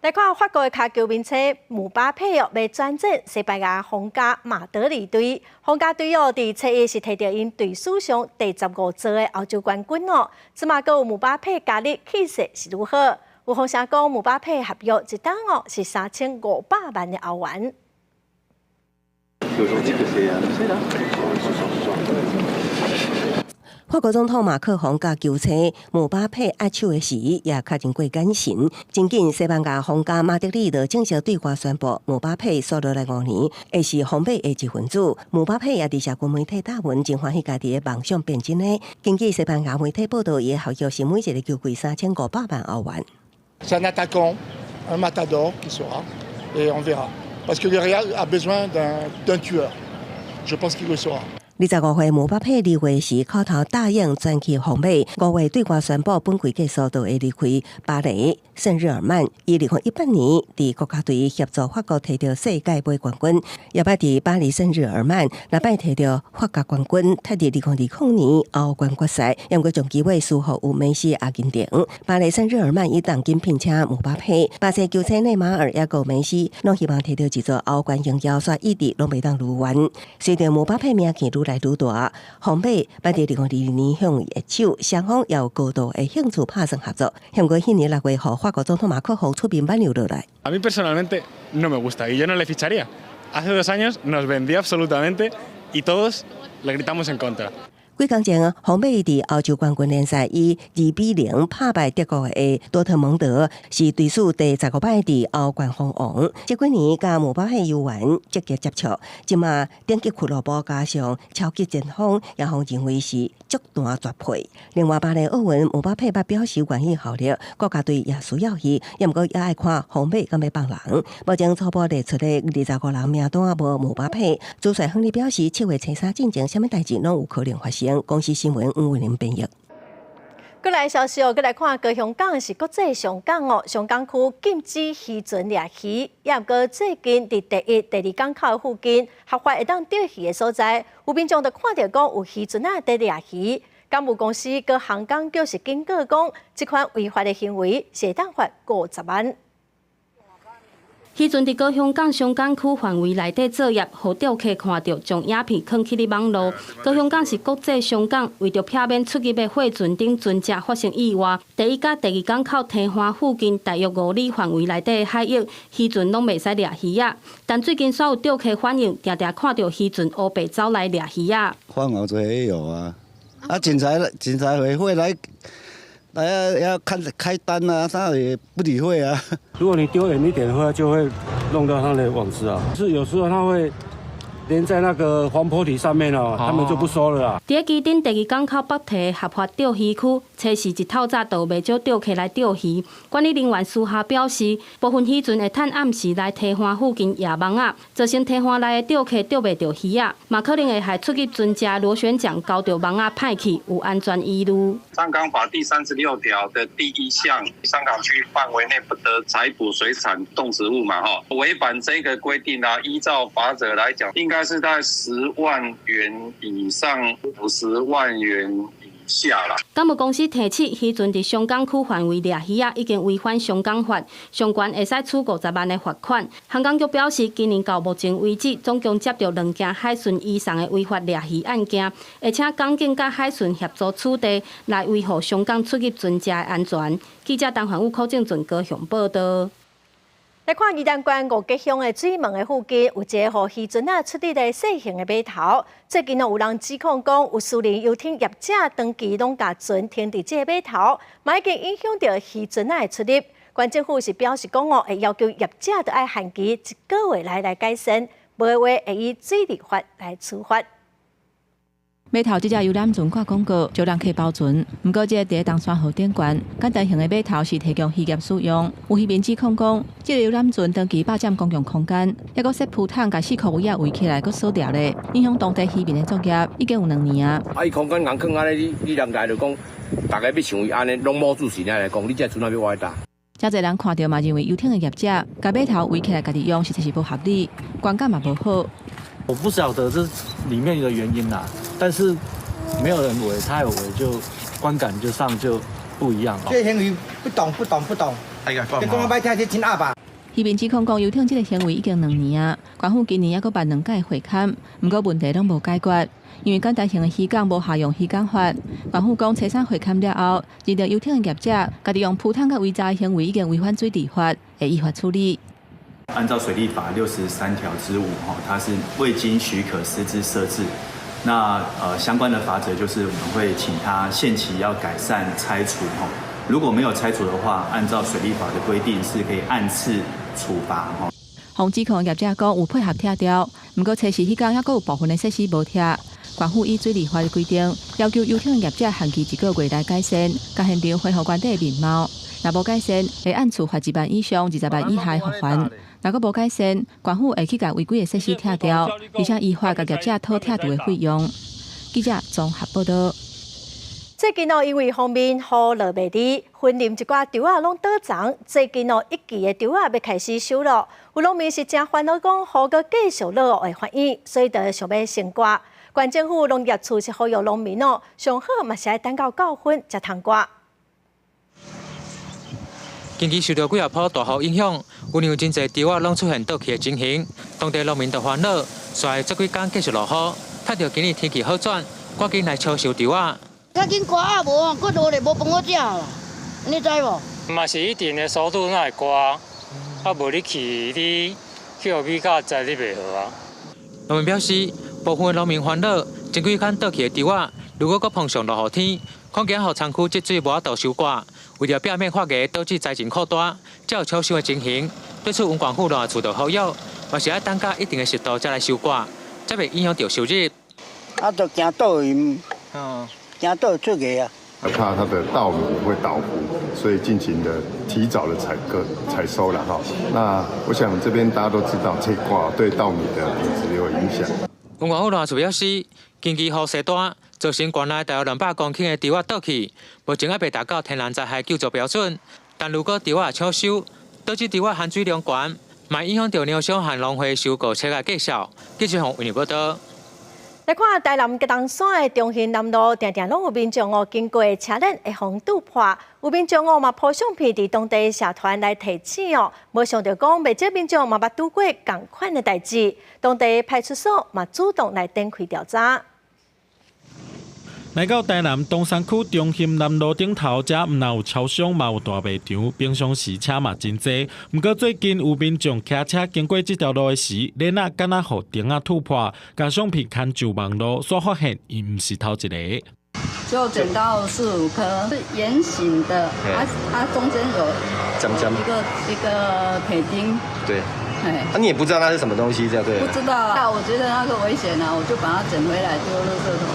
來看法國的跤球明星姆巴佩哦，欲轉戰西班牙皇家馬德里隊。皇家隊哦，佇初一是提著𪜶隊史上第15座的歐洲冠軍哦。這馬閣有姆巴佩加入，氣勢是如何？有風聲講姆巴佩合約一冬哦是3500萬的歐元。法國總統馬克宏佮球星姆巴佩握手的時，也確認過眼神。真緊，西班牙皇家馬德里就正式對外宣布，姆巴佩紲落來5年，會是皇馬的一分子。姆巴佩也佇社群媒體貼文，真歡喜家己的夢想變真的。根據西班牙媒體報道，伊的合約是每一個球季3500萬歐元。 C'est un attaquant, un matador qui sera, et on verra. Parce que le Real a besoin d'un tueur. Je pense qu'il le sera. 25歲姆巴佩2月時口頭答應轉去皇馬，5月對外宣布本季結束就會離開巴黎聖日耳曼。伊2018年佇國家隊協助法國提著世界盃冠軍，也捌佇巴黎聖日耳曼六擺提著法甲冠軍，踢佇2020年歐冠決賽，毋過將機會輸予有梅西阿根廷。巴黎聖日耳曼以重金聘請姆巴佩，巴西球星內馬爾抑閣梅西，攏希望提著一座歐冠榮耀，煞一直攏袂當如願。隨著姆巴佩名氣愈來愈大，皇馬捌佇2022年向伊握手，雙方也有高度的興趣拍算合作。不過彼年6月，予法國總統馬克宏出面挽留落來。 A mí personalmente no me gusta y yo no le ficharía. Hace 2 años nos vendió absolutamente y todos le gritamos en contra. 幾工前，皇馬佇歐洲冠軍聯賽以2比0拍敗德國的多特蒙德，是隊史第15擺佇歐冠封王。這幾年佮姆巴佩有緣積極接觸，這馬頂級俱樂部加上超級前鋒，也予認為是足壇絕配。另外，巴黎奧運姆巴佩捌表示願意效力，國家隊也需要伊，也毋過也愛看皇馬敢欲放人。目前初步列出的25人名單無姆巴佩。主帥亨利表示，7月初三進前，啥物代誌攏有可能發生。公視新聞黃偉玲編譯。閣來消息哦，閣來看高雄港是國際上港哦，上港區禁止漁船掠魚，也毋過最近佇第一、第二港口附近合法會當釣魚的所在，有民眾就看著講有漁船仔佇掠魚，港務公司佮航港局是警告講，這款違法的行為是會當罰50萬。漁船佇高雄港上港區範圍內底作業，予釣客看著，將影片囥起佇網路。高雄港是國際商港，為著避免出入的貨船頂船隻發生意外，第一佮第二港口堤岸附近大約5里範圍內底的海域，漁船攏袂使掠魚仔。但最近煞有釣客反映，定定看著漁船烏白走來掠魚仔。放網子也有啊，啊警察會來。大家要看開單啊，他也不理會啊。如果你丟遠一點的話，就會弄到他的網子啊。是有時候他會連在那個防波堤上面哦，他們就不收了啦。佇咧旗津第二港口北堤合法釣魚區，初四一透早就有袂少釣客來釣魚。管理人員私下表示，部分漁船會趁暗時來堤岸附近掖網仔，造成堤岸內的釣客釣袂著魚仔，嘛可能會害出入船隻螺旋槳勾著網仔歹去，有安全疑慮。上港法第36條的第一項，上港區範圍內不得採捕水產動植物嘛，吼，違反這個規定啊，依照法則來講，應該是在10萬元以上50萬元以下啦。港務公司提醒，漁船佇商港區範圍掠魚仔，已經違反商港法，上懸會使處50萬的罰款。航港局表示，今年到目前為止，總共接著兩件海巡以上的違法掠魚案件，而且港警佮海巡協助取締，來維護商港出入船隻的安全。記者陳環宇、柯正俊高雄報導。來看宜蘭縣五結鄉的水門的附近，有一个予漁船仔出入的細型的碼頭。最近有人指控講，有私人遊艇業者長期攏共船停佇這個碼頭，嘛已經影響著漁船仔的出入。縣政府是表示講哦，會要求業者著愛限期一個月內來改善，無的話會以水利法來處罰。碼頭這隻遊覽船掛廣告，招人客包船。毋過，這個佇東山河頂懸，簡單型的碼頭是提供漁業使用。有漁民指控講，這個遊覽船長期霸佔公共空間，猶閣設浮桶共四箍圍仔圍起來，閣鎖牢咧，影響當地漁民的作業，已經有2年啊。啊，伊空間尪囥按呢，你人來就講，逐家欲像伊按呢，攏無主持來講，你這船仔欲倚佗？誠濟人看著嘛，認為遊艇的業者共碼頭圍起來家己用，實在是無合理，觀感嘛無好。我不曉得這裡面的原因啦，但是沒有人圍，他有圍就觀感就上就不一樣。這行為不懂不懂不懂，你講歹聽，這真鴨霸。漁民指控講，遊艇這個行為已經兩年啊，縣府今年猶閣辦兩屆會勘，毋過問題攏無解決，因為簡單型的漁港無適用漁港法。縣府講，初三會勘了後，認定遊艇的業者家己用浮桶佮圍閘的行為已經違反水利法，會依法處理。按照水利法63條之5，哈，它是未經許可私自設置。那相關的罰則就是我們會請他限期要改善拆除，哈。如果沒有拆除的話，按照水利法的規定是可以按次處罰，哈。予指控業者講有配合拆掉，毋過測試彼工猶閣有部分的設施無拆。縣府依水利法的規定，要求遊艇業者限期一個月內改善，共現場恢復原底的面貌。若無改善，會按處罰1萬以上20萬以下的罰款。若閣無改善，縣府會去共違規的設施拆掉，而且依法共業者討拆除的費用。記者綜合報導。最近哦，因為鋒面雨落袂離，雲林一寡稻仔攏倒叢。最近哦，一季的稻仔欲開始收咯，有農民是誠煩惱，講雨閣繼續落會發淹，所以就想欲先割。縣政府農業處是呼籲農民哦，上好嘛是愛等到九分才通割。近期受著幾仔波大雨影響，有兩真濟稻仔攏出現倒去的情形，當地農民就煩惱，煞這幾工繼續落雨，趁著今年天氣好轉，趕緊來搶收稻仔。較緊割啊，無閣落來無飯好食啦，你知無？嘛是一定的速度才會割，啊無你去你去予米甲栽你袂好啊。農民表示，部分的農民煩惱，前幾工倒去的稻仔，如果閣碰上落雨天，恐驚予倉庫積水無法度收割，為著避免發芽導致災情擴大，才有搶收的情形。對此，縣府農業處就呼籲，嘛是愛等到一定的濕度才來收割，才袂影響著收入。啊，就驚倒去，驚倒出芽啊！怕它的稻米會倒伏，所以進行的提早的採割、採收了哈。那我想這邊大家都知道，這掛對稻米的品質有影響。縣府農業處表示，近期雨勢大，造成縣內大約200公頃的稻仔倒去，目前還未達到天然災害救助標準。但如果稻仔搶收，導致稻仔含水量懸，嘛影響著糧商和農會收購車的價數。記者洪為你報道。來看台南吉東山的中興南路，定定攏有民眾哦經過車輪會予揬破，有民眾哦嘛 po 相片佇當地社團來提醒哦，無想著講袂少民眾嘛捌拄過仝款的代誌，當地派出所嘛主動來展開調查。來到台南東山區中興南路頂頭，遮毋但有超商，嘛有大賣場，平常時車嘛真濟。毋過最近有民眾騎車經過這條路的時，輪仔敢若予釘仔揬破，共相片牽上網路，煞發現伊毋是頭一个。就撿到四五顆，是圓形的，啊中間有一個一個鐵釘。對。啊，你也不知道那是什麼東西，這樣對？不知道啊，我覺得那個危險啊，我就把它撿回來丟垃圾桶。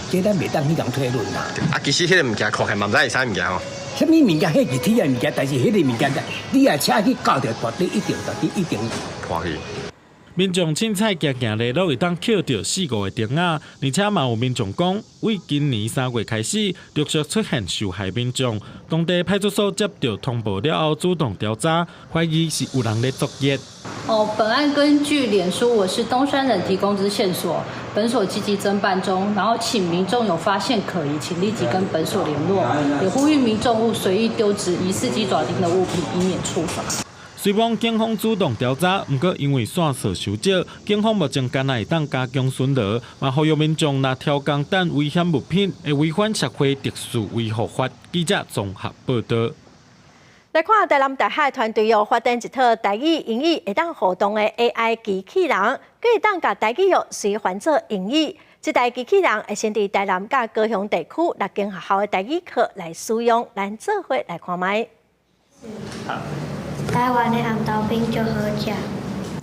這咱袂當去共推論啦。啊，其實彼个物件看起來嘛毋知是啥物件吼。啥物物件？彼是鐵的物件，但是彼个物件，你若車去轎著，絕對一定，絕對一定破去。民眾凊彩行行咧，攏會當抾著四五个釘仔，而且嘛有民眾講，為今年3月開始，陸續出現受害民眾。當地派出所接到通報了後，主動調查，懷疑是有人咧作業。哦，本案根據臉書我是東山人提供之線索，本所積極偵辦中，然後請民眾有發現可疑，請立即跟本所聯絡，也呼籲民眾勿隨意丟擲疑似雞爪釘的物品，以免處罰。雖講警方主動調查，毋過因為線索傷少，警方目前敢若會當加強巡邏，嘛呼籲民眾若挑工等危險物品，會違反社會秩序維護法。記者綜合報導。來看台南大學團隊又發展一套台語、英語會當互動的 AI 機器人，閣會當共台語哦隨翻做英語。這台機器人會先佇台南佮高雄地區六間學校的台語課來使用，咱做伙來看覓。台灣的紅豆冰足好食。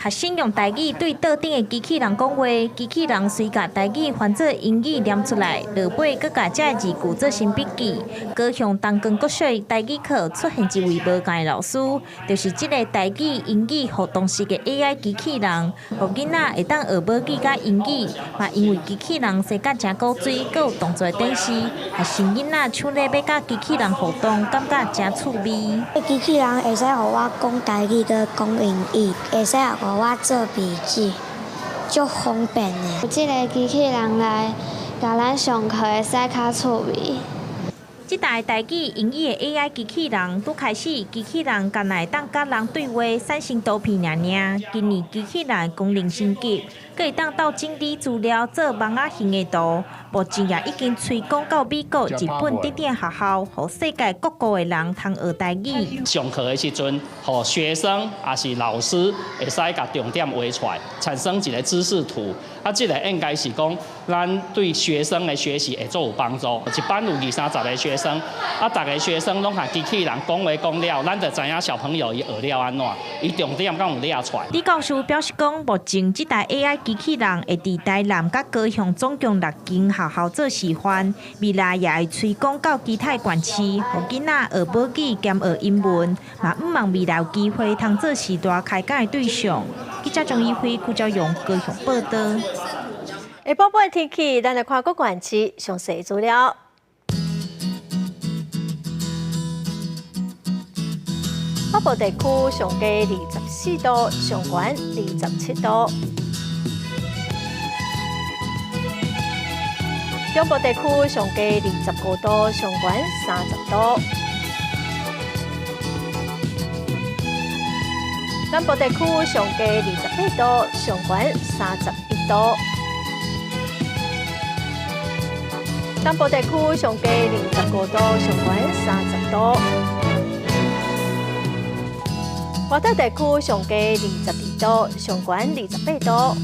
學生用台語對桌頂的機器人講話，機器人隨共台語翻做英語唸出來，落尾閣共這字句做成筆記。高雄東光國小台語課出現一位無仝的老師，就是這个台語、英語互動式的 AI 機器人，予囡仔會當學母語佮英語。嘛因為機器人生甲誠古錐，閣有動作展示，學生囡仔搶咧欲佮機器人互動，感覺誠趣味。機器人會使予我講台語閣講英語，會使予我做筆記，足方便的。這个機器人來共咱上課會使較趣味。這台台語、英語的 AI 機器人，拄開始機器人敢若會當佮人對話，產生圖片爾爾。今年機器人功能升級，閣會當鬥整理資料做網仔型的圖。目前也已經推廣到美國、日本等等學校，予世界各國的人通學台語。上課的時陣，予學生抑是老師會使共重點畫出來，產生一個知識圖。啊，這个應該是講，咱對學生的學習會足有幫助。一班有二三十个學生，啊，逐个學生攏共機器人講話講了，咱就知影小朋友伊學了按怎，伊重點敢有掠出來。李教授表示講，目前這台 AI 機器人會佇台南佮高雄總共六間學校做示範，未來也會推廣到其他縣市，予囡仔學母語兼學英文，嘛向望未來有機會通做時代開講的對象。記者張一輝、郭昭勇高雄報導。下晡晡天氣，咱來看各縣市詳細資料。北部地區上低24度，上懸27度。中部地區上低25度，上懸30度。南部地區上低28度，上懸31度。東部地區上低25度，上懸30度。外島地區上低22度，上懸28度。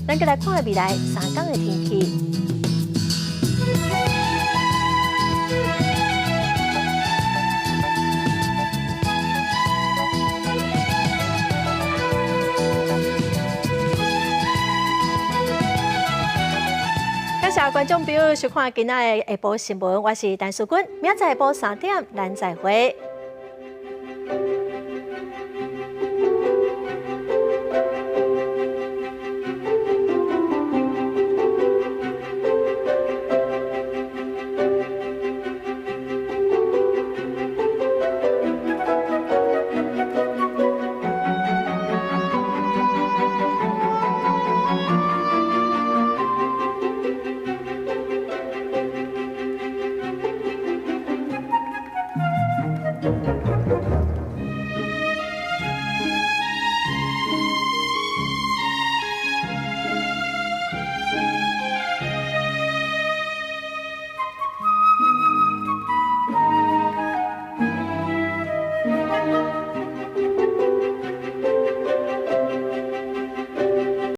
咱閣來看未來3天的天氣。感謝觀眾朋友收看今仔的下晡新聞，我是陳淑君，明仔載下晡3點，咱再會。